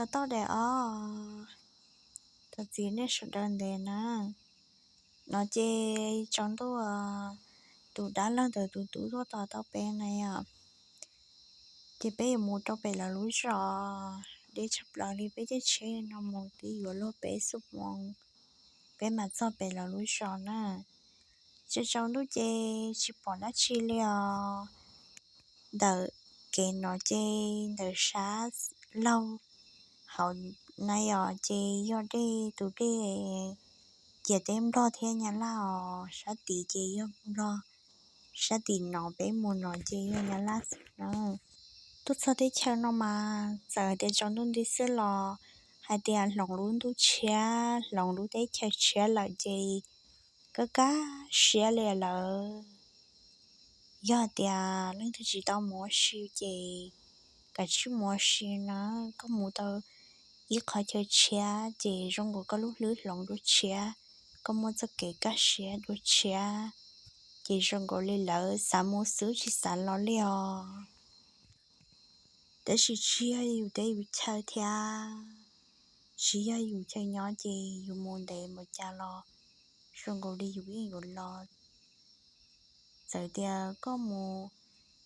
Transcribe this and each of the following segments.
Tau tau daim os, thov txim nej sawv daws ntev na. No ces tsaus ntuj, tus dab laug ntawd tus tub tuaj tos tau peb na yom. Ces peb yuav mus rau pem lawv lub zos, deb tshaj plaws li, peb caij tsheb no mus twb yuav luag peb xuab moos, peb mam txog pem lawv lub zos na. Tsaus tsaus ntuj ces tsis pom dab tsi li os. Ntawm kev no ces ntawm sab laug hauv na yom, ces yog dej, tus dej ciam teb Nplog thiab Nyab Laj os, sab tid ces yog Nplog, sab tim no peb mus no ces yog Nyab Laj xwb na. Tuaj txog teb chaws no mas txawm hais tias tsaus ntuj nti xwb los hais tias hloov lub ntuj tshiab, hloov lub teb chaws tshiab lawm ces kaj kaj siab li lawm. Yog hais tias leej twg tsis tau mus ua si ces kav tsij mus ua si na. Koj mus tau ib qhov chaw tshiab ces zoo nkaus koj lub hlwb hloov dua tshiab, koj muaj txoj kev kaj siab dua tshiab, ces zoo nkaus li lawv xav mus xwb tsis xav los li os. Tab sis tsis yog yus teb yus chaw thiab, tsis yog yus chaw nyob ces yus mus ntev npaum cas los zoo nkaus li yus yeej yuav los. Txawm tias koj mus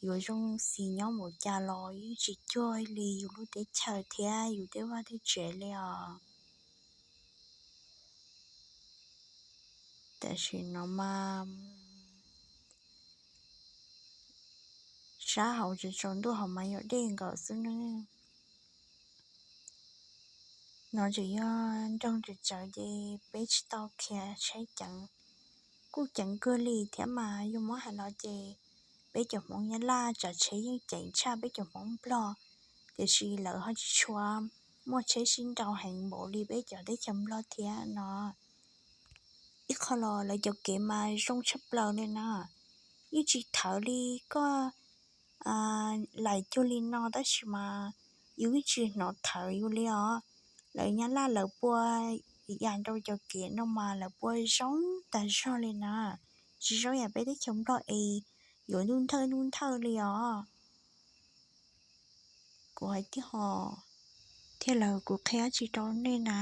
yuav zoo xis nyob npaum cas los yeej tsis cuag li yus lub teb chaws thiab yus tej vaj tej tsev li os. Tam sim no mas sab hauv tsaus tsaus ntuj hauv mas yog dej nkaus xwb ne. No tseem yog nroog tsawv tsawv ces peb tsis tau khiav tsheb ceev, kuj ceev kawg li thiab mas yog muab hais no ces peb cov Hmoob Nyab Laj tsav tsheb yeej ceev tshaj peb cov Hmoob Nplog, tiam sis lawv ho tsis tshua muaj tsheb sib nrau heev npaum li peb cov teb chaws Nplog thiab no. Ib qho los lawv cov kev mas zoo tshaj plaws li na, yeej tsis thawv li, koj laim cuag li no tab sis mas yus yeej tsis hnov thawv yus li os. Lawv Nyab Laj lawv pua yam rau cov kev no mas lawv pua zoo tas zog li na, tsis zoo yam peb teb chaws Nplog es yuav ntuj nthawj ntuj nthawj li os. Kuv hais tias ho thiab lawv, kuv qhia tsis rau nej na,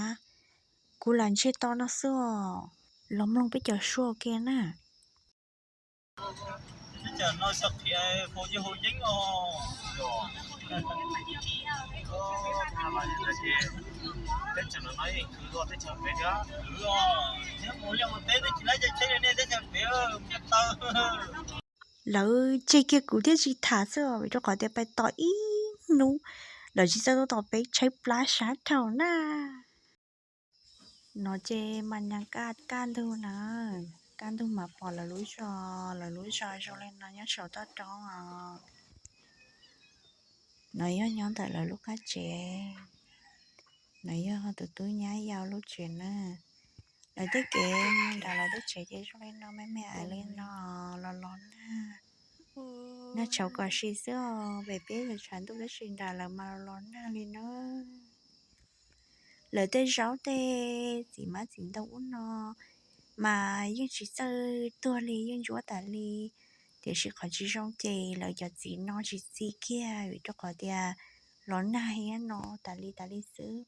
kuv lam ntsiag to no xwb os, los mloog peb cov suab kiag na. Lawv tseg kiag kuv thiab tsis tham xwb os, vim rau qhov tias pais tos ib hnub lawv tsis txawj tuaj tos peb, tshaib plab sab dhau na. No ces mas nyas kaj kaj ntug na, kaj ntug mas pom lawv lub zos, lawv lub zos zoo li no nyob saum toj roob os. No yog nyob ntawm lawv lub qab tsev, no yog tus tub nyab yau lub tsev na. Lawv tej kev nram lawv tej tsev ces zoo li no, me me ais li no, los los nag, nag tshauv kom sis xwb os, pem peb tshav ntuj tab sis nram lawv mas los los nag li na. Lawv tej zaub tej txiv hmab txiv ntoo ub no mas yeej tsis txawj tuag li, yeej ntsuab tas li, tiam sis qhov tsis zoo ces lawv cov txiv no tsis txi kiag vim rau qhov tias los nag thiab no tas li tas li xwb.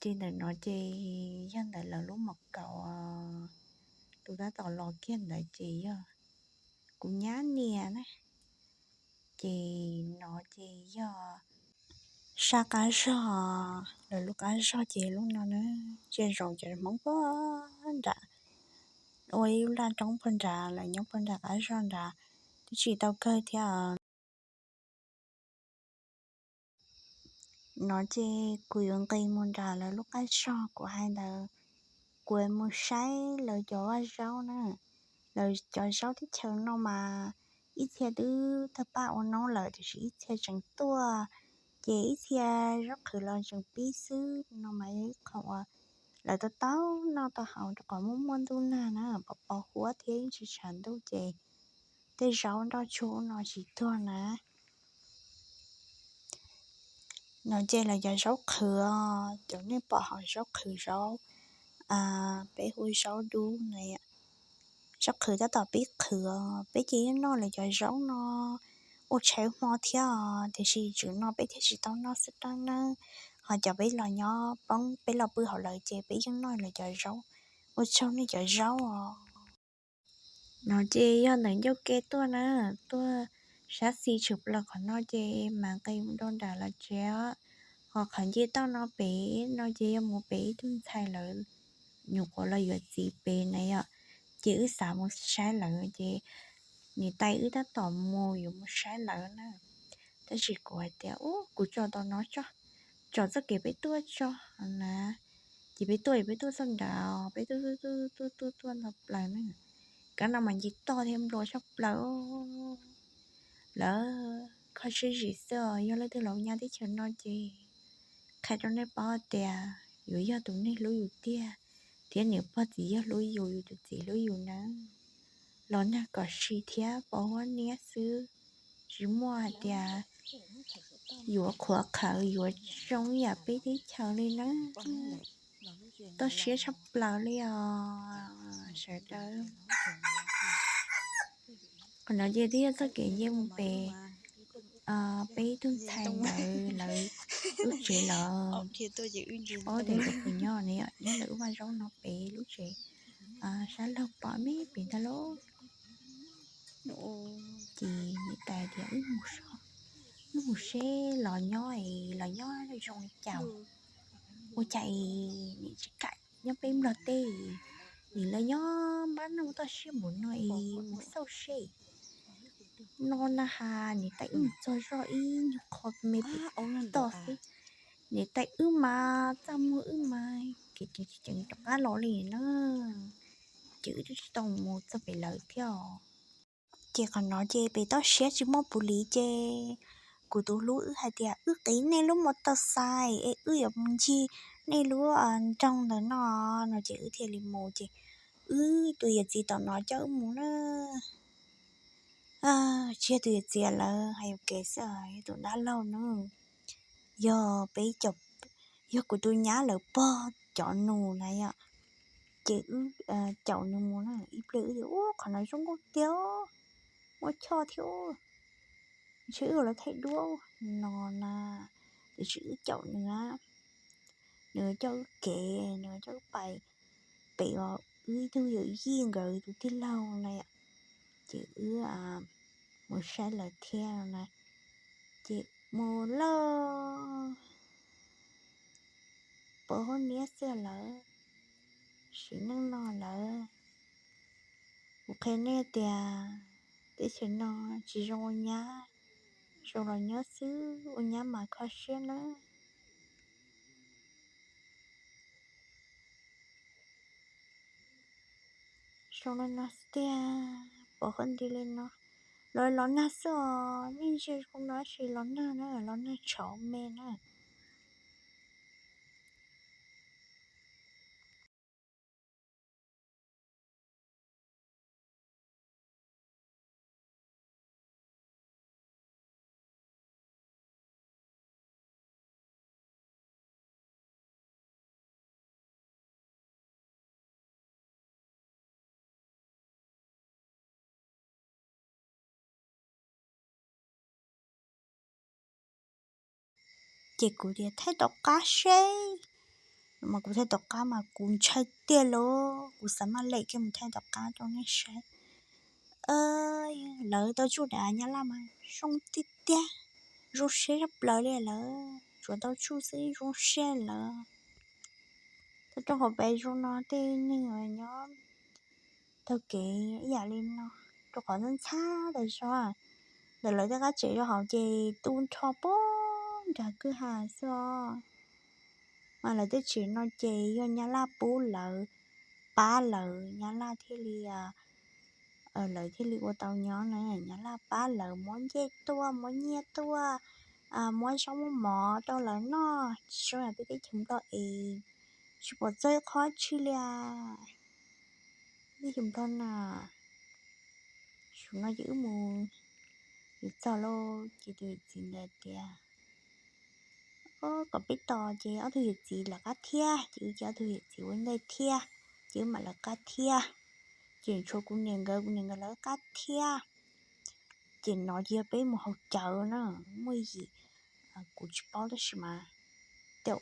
Ces ntawm no ces yog ntawm lawv lub mom kaum, tus tab tom los kiag ntawd ces yog kuv nyab niam na. Ces no ces yog sab qab zog, lawv lub qab zog ces lub no na, ntsia zaum cov Hmoob puag nram, ua ib lub laj roob puag nrad, lawv nyob puag nram qab zog nrad, twb tsis tau kawg thiab. No ces kuv yuav nqis mus nram lawv lub qab zog, kuv hais ntawd kuv mus saib lawv cov vaj zaub na. Lawv cov zaub teb chaws no mas ib txhia twb tawg paj ua noob lawm tiam sis ib txhia tseem tuaj, ces ib txhia zaub qhwv los tseem pib xwb. No mas yog ib qho uas lawv tau tau noj tau haus rau qhov muaj muaj ntuj nag na, pos pos huab thiab yeej tsis tshav ntuj ces tej zaub nroj tsuag no tsis tuag na. No ces lawv cov zaub qhwv, cov nej pom hauv zaub qhwv zaub, peb hu zaub dub na, zaub qhwv tab tom pib qhwv, peb ces yeej noj lawv cov zaub no, ua tshais hmo thiab os, tiam sis tswm no peb thiaj tsis tau noj xwb dab nawb. Ho cov peb los nyob poob peb los pw hauv lawv ces peb yeej noj lawv cov zaub. Ua tsaug nej cov zaub os. No ces yog ntawm ncauj ke tuaj na, tuaj sab xis tshwm plaws qhov no ces mam nqis mus rau nram lawv tsev os. Ho qhov nce toj no pem no ces yog mus pem ib tug ntxhais lawv nyuam qhuav los yuav txiv pem na yom. Ces wb xav mus saib lawv ces niam tais wb tab tom mus yuav mus saib lawv na. Tab sis kuv hais tias ub kuv tso tom no tso, tso txoj kev peb tuaj tso na. Ces peb tuaj, peb tuaj txog nrad, peb tuaj tuaj tuaj tuaj tuaj ntau plaws na. Kab no mas nce toj thiab nplua tshaj plaws. Lawv kho siab zim xwb os, yog leej twg los nyob teb chaws no ces qhia rau nej paub tias yuav yog tus neeg hlub yus tiag, thiab niam pog txiv yawg hlub yus, yus tus txiv hlub yus na. Los nag kom si thiab pos huab niab xwb, tsis muaj hais tias yuav qhuav qhawv yuav zoo ib yam peb teb chaws li na. Toj siab tshaj plaws li os sawv daws. Qhov no ces twb yog txoj kev nce mus pem peb ib tug ntxhais ntawd lawv lub tsev lawm. Ob teg tus pus nyob ne, nyob ntawm lub vaj zaub no pem lub tsev sab laug pom me pem ntag lauj. Ces niam tais tias wb mus seb los nyob es los nyob zoo li cas, ua cas es niam tsis kam nyob peb Nplog teb, es lawv nyob npab noj toj siab npaum no es mus xauj seb. No na has niam tais wb mus txog zoj ib nyuag qho me pem toj xwb, niam tais wb mas txaj muag wb mas kev ceev ceev rov qab los li na. Ces wb twb tsis tau mus txog pem lawv thiab os. Ces qhov no ces pem toj siab tsis muaj puv li ces kuv tus hlub wb hais tias wb qiv nej lub mos taus xais es wb yuav mus ncig nej lub nroog ntawm no, no ces wb thiaj li mus ces wb tus yawm txiv tom no coj wb mus na. Tsis yog tus yawm txiv lawm, hais yuam kev xwb, yog tus dab laug na. Yog peb, yog kuv tus nyab lawv pog cov nus na yom. Ces wb caum nws mus na, ib pliag wb tias ub qhov no zoo nkauj tiag, muaj choj thiab, ntshe wb ua lawv thaij duab no na. Tiam sis wb caum nws, nws coj wb kev, nws coj wb pais pem uas wb ib tug yawm yij nkawd tus tij laug na yom. Ces wb mus saib lawv thiab na. Ces mus lawm, pos huab niab xwb lawm, sim neej no lawm. Kuv qhia nej tias teb chaws no tsis zoo ua nyab, zoo los nyob xwb, ua nyab mas kho siab nawb. Zoo li no xwb tiag, pos huab nti li no. Los los nag xwb os, nej ntsia zoo no tab sis los nag na, los nag tshauv me na. Ces kuv tias thaij tom qab seb, mas kuv thaij tom qab mas kuv ntshai tiag lauj, kuv xav maj lem kiag mus thaij tom qab rau nej saib. Lawv tau tsuj dav nyab laj mas zoo tiag tiag, zoo siab tshaj plaws li lawm, tsuas tau tsuj xwb zoo siab lawm. Tau rau qhov pem zoo no tej neeg uas nyob taug kev ib yam li no, rau qhov ntxhab ntxhab tas zog, ntawm lawv tej qab tsev rau hauv ces tu nrho puag nram kwj ha xwb os. Mas lawv tej tsev no ces yog nyab laj pub lawv, pab lawv nyab laj thiaj li, lawv thiaj li ua tau nyob na. Nyab laj pab lawv muab ncej tuaj, muab nyiaj tuaj, muab zaub muab mov rau lawv noj, tsis zoo yam peb teb chaws Nplog es tsis pom txog ib qho tsi li. Teb chaws Nplog na, zaum no ces wb mus yuav txog lauj, ces tus yawm txiv ntawd tias kom peb tos ces ob tug yawm txiv lawv qab thiab, ces wb ces ob tug yawm txiv ua ntej thiab, ces wb mam lawv qab thiab. Ces tshuav kuv niam nkawd, kuv niam nkawd lawv qab thiab. Ces no yog peb mus haus cawv na, muaj yim kuv tsis paub tab sis mas tej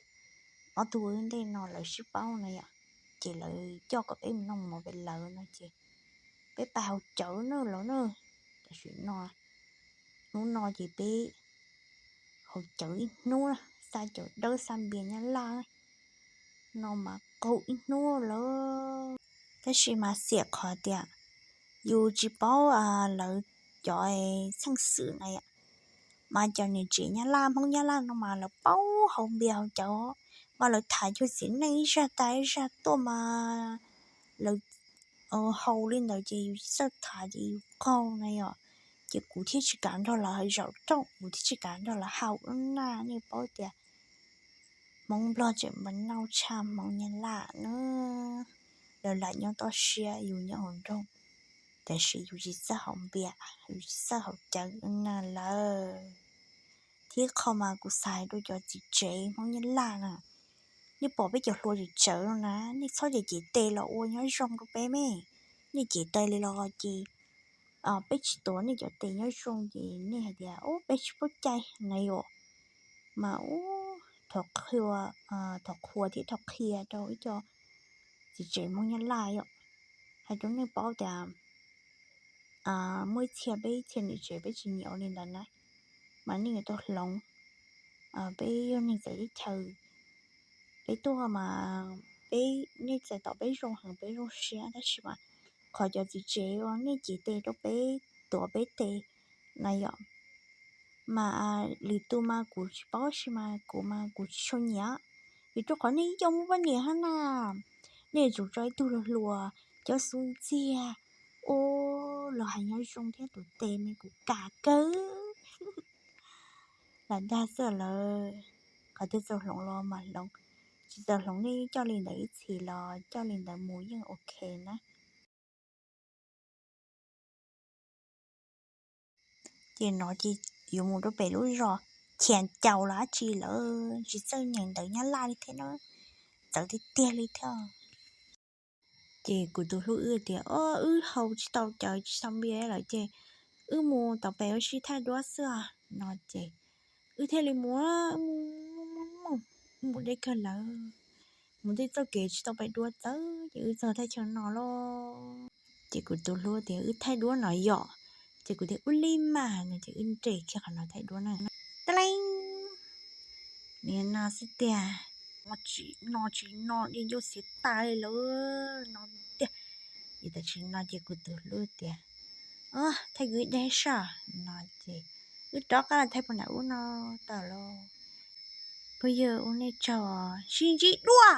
ob tug ntej no lawv sib paub na yom, ces lawv coj kom peb mus noj mov pem lawv no ces peb pais haus cawv na los na. Tam sim no, hnub no ces peb haus cawv ib hnub, xa cawv dawb xa npias Nyab Laj no mas qaug ib hnub lawm. Tab sis mas xiam qhov tias yus tsis paub lawv cov txheej xwm na yom, mas cov niam tsev Nyab Laj Hmoob Nyab Laj no mas lawv paub haus npias haus cawv, mas lawv tham cuag txiv neej ib zaj tas ib zaj tuaj mas lawv haus li ntawd ces yus tsis txawj tham ces yus qaug na yom. Ces kuv thiaj tsis kam nrog lawv zaum rooj, kuv thiaj tsis kam nrog lawv haus na. Nej paub tias Hmoob Nplog tseem npaj nau tshaj Hmoob Nyab Laj na. Lawv lam nyob toj siab yus nyob hauv nroog, tiam sis yus tsis txawj haus npias, yus tsis txawj haus cawv na lawm. Thiab qhov mas kuv xav hais rau cov txiv tsev Hmoob Nyab Laj na, nej pom peb cov hluas tseem tsawv no na, nej txhob cem cem tes los ua nyob zoo rau peb me. Nej cem tes li los ces peb tsis tuav nej cov tes nyob zoo ces nej hais tias ub peb tsis paub cai na yom. Mas ub, thov qhuas thiab thov qhia rau ib co txiv tsev Hmoob Nyab Laj yom, hais rau nej paub tias muaj ib txhia peb ib txhia niam tsev peb tsis nyiam ua li ntawd na, mas nej yuav tau hloov. Peb yog neeg txawv teb chaws, peb tuaj mas peb, nej txais tos peb zoo heev peb zoo siab tab sis mas qhov cov txiv tsev uas nej cem tes rau peb, tuav peb tes na yom, mas lwm tus mas kuv tsis paub tab sis mas kuv mas kuv tsis tshua nyiam, vim rau qhov nej ib co muaj poj niam hab na, nej yuav tsum tso ib tug hluas hluas coj xub ntxiag, ua los hais nyob zoo thiab, tus tes me kuv kam kawg. Lam dag xwb lawm, qhov twg txaus hloov los mas hloov, tsis txaus hloov nej coj li ntawd ib txhis los coj li ntawd mus yeej ok na. Ces no ces yuav mus rau pem lub zos Chias Caus los dab tsi lawm, tsis txawj nyeem ntawv Nyab Laj li thiab na, txawv tiag tiag li thiab. Ces kuv tus hlub wb tias, o, wb haus tsis tau cawv tsis tau npias lawm ces wb mus tom pem ua si thaij duab xwb os no ces wb thiaj li mus, mus, mus, mus deb kawg lawm, mus tej txoj kev tsis tau pem duab txawv ces wb txog thaj chaw no lauj. Ces kuv tus hlub tias wb thaij duab no yom, ces kuv tias ua li mas no ces wb nres kiag qhov no thaij duab na. Tleeb, nim no xwb tiag, no tsis no dej ncauj xiav tas li lawm no tiag. Ces tam sim no ces kuv tus hlub tias, o, thaij kuv ib daim soj no ces wb rov qab los thaij puag nram ub no tau lauj. Phooj ywg, ua nej tsaug, sib ntsib dua.